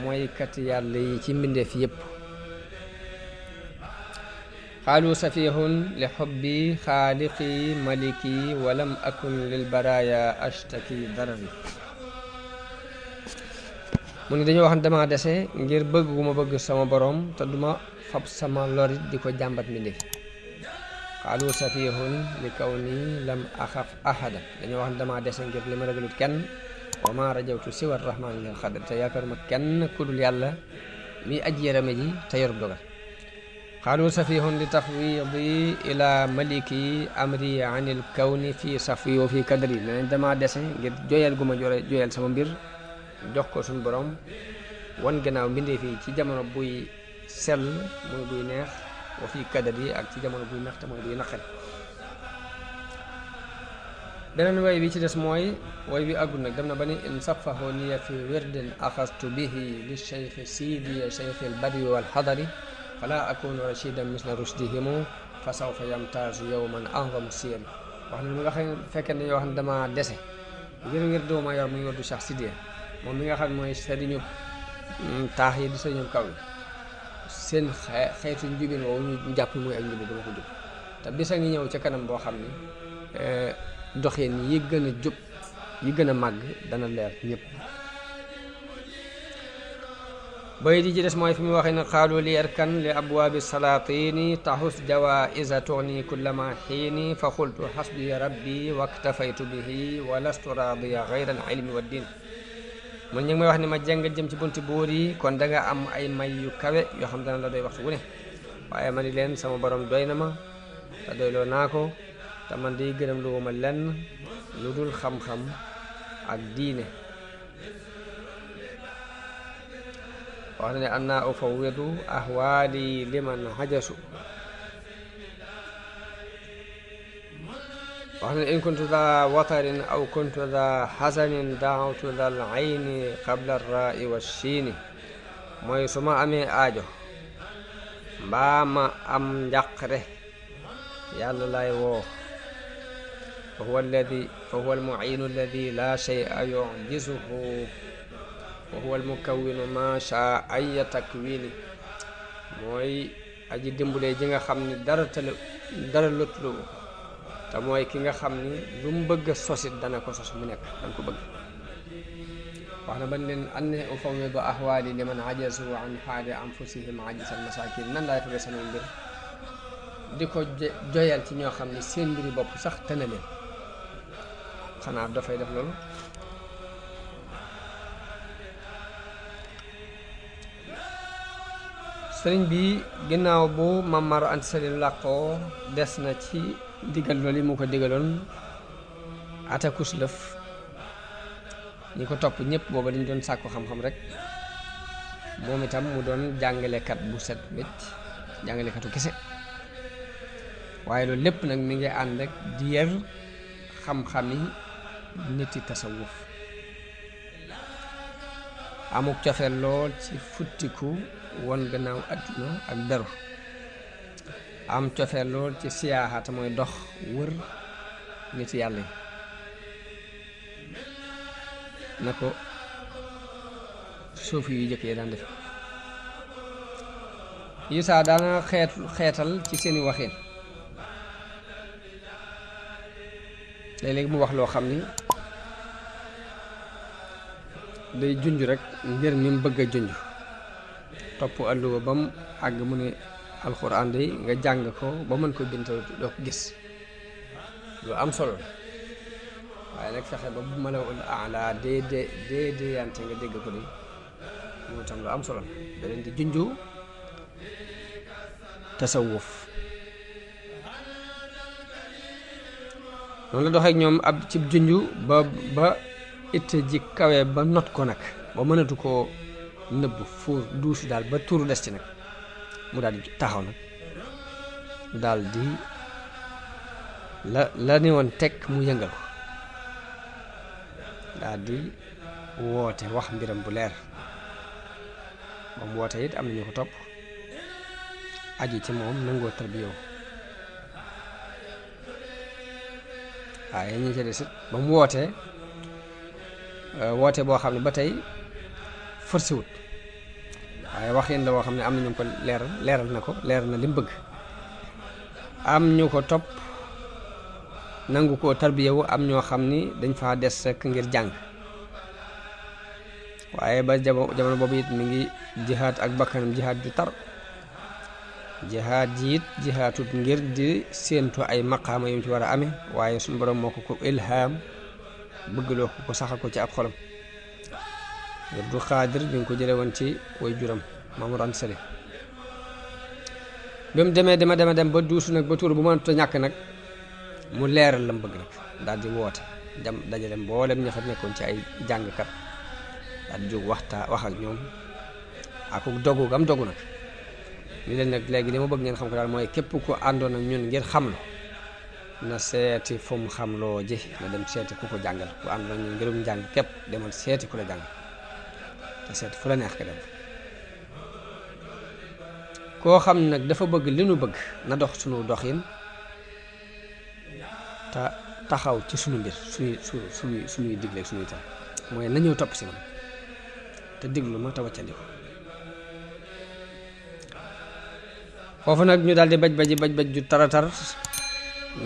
mooy kat yàlla yi ci mbindeef yépp xaalu safihun li xubbi xaaliqi maliki walam akun lil baraya ashtaki darari mu ni dañoo wax ne dama dese ngir bëgg gu ma bëgg sama borom te duma fab sama lorit di ko jàmbat mbindeef xaalu safihun li kaw nii lam axaf ahada dañoo wax ne dama dese ngir li ma ragalut kenn wa ma rajawtu siwa rahman lil xadar te yaakaar ma kenn ku dul yàlla mi aji yarame ji te yorub dogal xaalu safihun li tafwidi ila maliki amri anil kawni fi safi wa fi kadri nenañ dama dese ngir joyal gu ma joyal sama mbir jox ko suñu borom wan gannaaw mbindee fii ci jamono buy sell mooy buy neex wa fi kadri ak ci jamono buy neex te mooy buy naqari beneen way bi ci des mooy way bi àggul nag dem na ba ni in safaho niya fi wirdin axastu bihi li cheikh sidiya cheikh al badwi wal xadari fala akunu rashidan misla rushdihimu fa sawfa yamtaazu yowman a'zam siyam wax na mi nga xam fekkee ne yoo xam ne dama dese ngir wér dooma yor muy wérdu Cheikh Sidiya moom mi nga xam ne mooy sëriñu taax yi di sëriñu kaw yi seen xeetu njubin woowu ñu jàpp muy ak njubin dama ko jub te bisa ngi ñëw ca kanam boo xam ni doxin yi gën a jub yi gën a màgg dana leer ñëpp bay di ci des mooy fi mu waxee ne xaalu li arkan li abwaabi salaatini taxus jawaisa tugni kullama xiini fa xultu xasbi rabbi waktafaytu bihi wa lastu raadiya gayra al ilmi wa din mun ñu ngi may wax ni ma jàngal jëm ci bunti buur yi kon da nga am ay may yu kawe yoo xam dana la doy waxtu wu ne waaye ma ni leen sama borom doy na ma te doyloo naa ko te man day gërëm lu ma lenn lu dul xam-xam ak diine wax na ne anna ufawidu ahwaali liman hajasu wax na ne in kuntu da watarin aw kuntu da hasanin daawtu dal ayni qabla rai wa shiini mooy su ma amee aajo mbaa ma am njàqare yàlla lay woo fa huwa almuinu alladi la shay'a yujizuhu wa huwa almukawwinu ma shaa aya takwini mooy aji dimbulee ji nga xam ni dara lotlu te mooy ki nga xam ni lu mu bëgg a sosit dana ko sos mu nekk dana ko bëgg wax na ban leen anne ufawwidu ahwaali liman ajazu an xaali anfusihim ajisal masakin nan laay fage sama mbir di ko joyal ci ñoo xam ni seen mbiri bopp sax tëna leen xanaa dafay def loolu sëriñ bi ginnaaw bu Mamar Anta Sali làqoo des na ci digal loolu yi mu ko digaloon atakus lëf ñi ko topp ñëpp booba dañ doon sàkku xam-xam rek moom itam mu doon jàngalekat bu set wecc jàngalekatu kese waaye loolu lépp nag mi ngi ànd rek di yar xam-xami niti tasawuf amuk cofeel lool ci futtiku won gannaaw adduna ak beru am cofeel lool ci siyaaxa te mooy dox wër nit yàlla yi na ko suufi yu jëkk yi daan def Isaa daana xeetal ci seeni waxin léeg-léeg mu wax loo xam ni day junj rek ngir mi mu bëgg a junj topp àlluwa ba mu àgg mu ne alxuraan day nga jàng ko ba mën ko bind doo ko gis lu am solo waaye nag fexe ba bu ma la ul ala dee yante nga dégg ko di moo tam lu am solo da leen di junju tasawuf noonu la doxee ak ñoom ab cib junju ba itte ji kawe ba not ko nag ba mënatu koo nëbb fuur duusi daal ba tuuru des ci nag mu daal di taxaw nag daal di la ni woon teg mu yëngal ko daal di woote wax mbiram bu leer ba mu woote it am na ñu ko topp aju ci moom nangoo tarbiyoo waaye ñu ci des it ba mu woote boo xam ne ba tey forcé wut waaye waxin la woo xam ne am na ñu ko leeral na ko leeral na li mu bëgg am ñu ko topp nangu koo tarbiyewu am ñoo xam ni dañ faa des rek ngir jàng waaye ba jamono boobu it mi ngi jihaad ak bakkanam jihaad ju tar jihaad ji it jihaatut ngir di séentu ay maqaama yu mu ci war a amee waaye suñu borom moo ko ilham bëggloo ko saxal ko ci ab xolam wirdu xaadir bi nga ko jële woon ci way juram Mamour Anta Sali bi mu demee dem ba duusu nag ba tuur bu mënut a ñàkk nag mu leeral la mu bëgg nag daal di woote dajale mboolem ña fa nekkoon ci ay jàngkat daal di jóg wax ak ñoom ak dogu gam dogu nag li leen nag léegi li ma bëgg ngeen xam ko daal mooy képp ku àndoon ak ñun ngir xamlu na seeti fu mu xamloo ji na dem seeti ku ko jàngal ku àndoon ak ñun ngirum jàng képp demal seeti ku la jàngal te seeti fu la neex ka dem koo xam nag dafa bëgg li nu bëgg na dox sunu doxin te taxaw ci sunu mbir suñuy digle suñuy tam mooy na ñëw topp si man te diglu ma te waccandi ko foofu nag ñu daal di baj ju taratar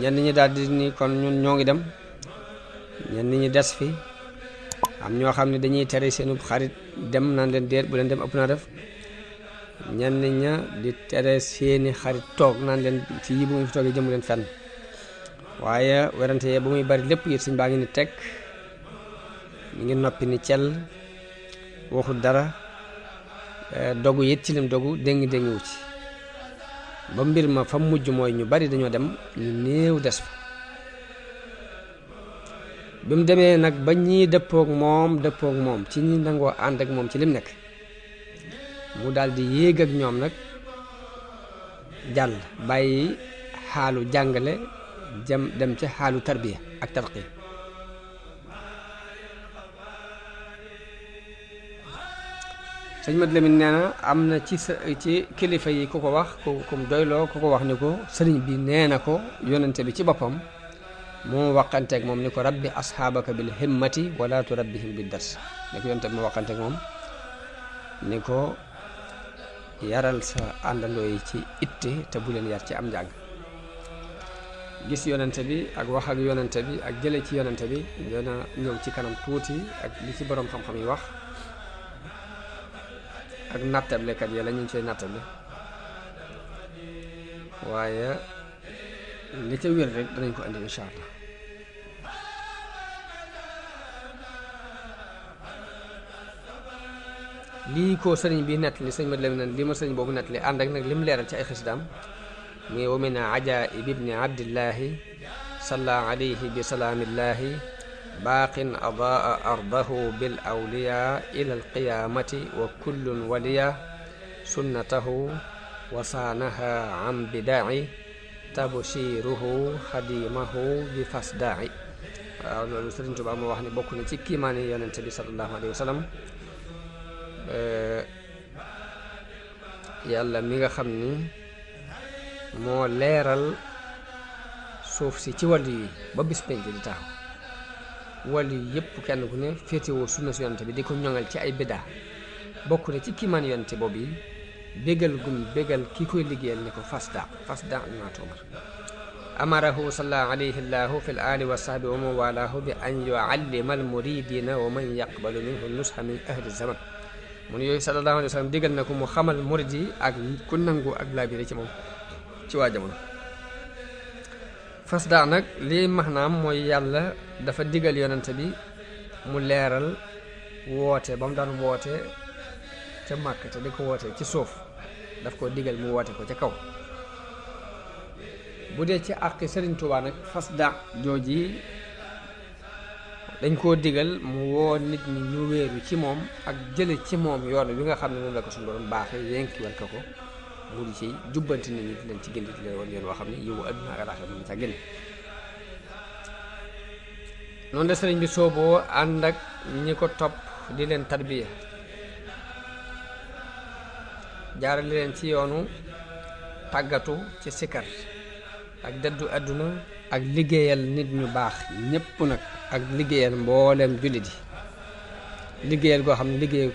ñenn ñi daal di ni kon ñun ñoo ngi dem ñenn ñi des fi am ñoo xam ne dañuy tere seenu xarit dem naan leen déet bu leen dem ëpp naa def ñenn ña di tere seeni xarit toog naan leen fii bu ngeen fi toogee jëmu leen fenn waaye werante yee bu muy bari lépp it suñ baa ngi ni teg ñu ngi noppi ni cel waxul dara dogu it ci lim dogu déngi wu ci ba mbir ma fa mujj mooy ñu bari dañoo dem ñu néew des fa bi mu demee nag ba ñii dëppook moom ci ñi nangoo ànd ak moom ci lim nekk mu daldi yéeg ak ñoom nag jàll bàyyi xaalu jàngale dem ci xaalu tarbiya ak tarqiya sëñ Mat Lamin nee na am na ci kilifa yi ku ko wax ku doyloo ku ko wax ni ko sëriñ bi nee na ko yonente bi ci boppam moo waqanteeg moom ni ko rabbi asxaabaka bil himmati wala turabbihim bid dars ni ko yonente bi moo waqanteeg moom ni ko yaral sa àndandoo yi ci itte te bu leen yar ci am njàng gis yonente bi ak wax ak yonente bi ak jële ci yonente bi dana ñëw ci kanam tuuti ak li ci boroom xam-xam yi wax ak nattablekat yi la ñu koy nattable waaye li ca wér rek danañ ko andi incha allah lii ko sëriñ bi nettali sëñ Mat Lamin li ma sëriñ boobu nettali ànd ak nag lim leeral ci ay xisidaam muy wa min ajaib ibni abdillahi salla alayhi bi salaamillahi baaqin adaa ardahu bil awliya ila alqiyamati wa kullun waliya sunnatahu wa saanaha an bidaai tabshiruhu xadimahu bi fasdaai waaw loolu Sëriñ Tuubaa moo wax ni bokk na ci kiimaani yonente bi sallallahu alayhi wa sallam yàlla mi nga xam ni moo leeral suuf si ci wàllu yi ba bis penc di taxaw wàllu yi yëpp kenn ku ne féetewoo sunna si yonente bi di ko ñoŋal ci ay biddaa bokk na ci kiimaan yonente boobu yi bégal ki koy liggéeyal ni ko fasda li ma tuumar amarahu salla alayhi llahu fi l ali wa sahbi wa man walaahu bi an yuallima al muridina wa man yaqbalu minhu nusha min ahli zaman mun yooyu sallallahu alayhi wa sallam digal na ko mu xamal murid yi ak ku nangu ak laabire ci moom ci waa jamono fasda nag lii maanaam mooy yàlla dafa digal yonente bi mu leeral woote ba mu daan woote ca Màkka te di ko woote ci suuf daf ko digal mu woote ko ca kaw bu dee ci àqi Sëriñ Tuubaa nag fasda jooji dañ koo digal mu woo nit ñi ñu wéeru ci moom ak jële ci moom yoon wi nga xam ne noonu la ko suñu borom baaxee yenkiwal ko mu di ci jubbanti nit ñi di leen ci gën di leen woon yoon woo xam ne yiwu àdduna ak alaaxira mën ca gën noonu la sëriñ bi sooboo ànd ak ñi ko topp di leen tarbiya jaarale leen ci yoonu tàggatu ci sikar ak dëddu àdduna ak liggéeyal nit ñu baax ñépp nag ak liggéeyal mbooleem jullit yi liggéeyal goo xam ne liggéey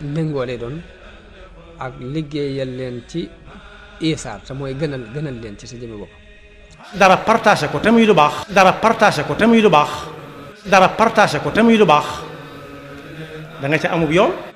méngoo lay doon ak liggéeyal leen ci isaar te mooy gënal leen ci sa jëmmi bopp. dara partagé ko te muy lu baax. dara partagé ko te muy lu baax. dara partagé ko te muy lu baax da nga ca amub yoon.